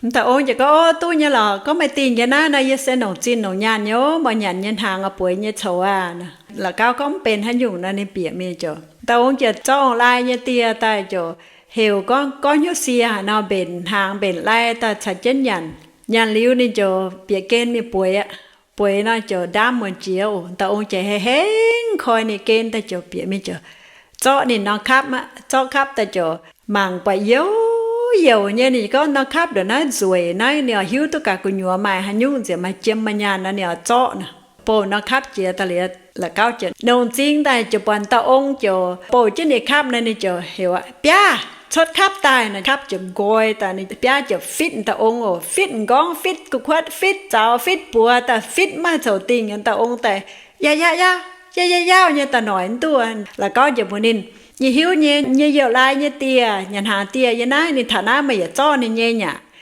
Dauh ong ziouc gorngv, Ov, duqv nyei lorqc. Gorngv meih dingh nyei naaiv nor, yie se nongc zinh nongc nyaanh nyei ov, mbuo nyanc nyei hnaangx oix bueix nyei coux aav. La'gauv gorngv mv benx haaix nyungc nor, ninh bieqc mingh ziouc, dauh ong ziouc zorqv ong-lai nyei dieh daaih ziouc heuc gorngv, Gorngv hnyouv sie haaix nor mbenc hnaangx mbenc lai daaih caux jienv nyanc. Nyanc liuz ninh ziouc bieqc gen mingh bueix aqv. Bueix nor ziouc ndaamv muonc jiex oc. Dauh ong ziouc hengx hengx koi ninh gen daaih ziouc bieqc mingh ziouc zorqv ninh norm kapv aqv. Zorqv kapv daaih ziouc mangc buatc youc youc nyei. Ninh gorngv, Norm kapv ndongc naaiv nzueic naaiv. Ninh oix hiuv duqv gaax gu'nyuoz maaih haaix nyungc nziex maaih jiem maaih nyaanh nor ninh oix zorqv nor. Bouh norm kapv jiex daaih liuz, la'gauv ziouc longc m'zing daaih ziouc buatc dauh ong ziouc bouh jienv ninh kapv nor, ninh ziouc heuc, Biaav, cuotv kapv daaih! Nor kapv ziouc nqoi daaih, ninh biaav ziouc fitv dauh ong oc. Fitv m'nqorngv, fitv gu'kuotv, fitv zaux, fitv buoz daaih, fitv maiv maaih zoux dingh. Dauh ong daaih yaac yaac yaac yaac yaac yaac nyei daaih noic mv duqv. La'gauv ziouc mbuox ninh, Yie hiuv nyei, yie youc lai nyei dieh, nyanc hnaangx dieh yie naaiv, ninh taux naaiv meih yietc zorqv ninh nyei nyaqc.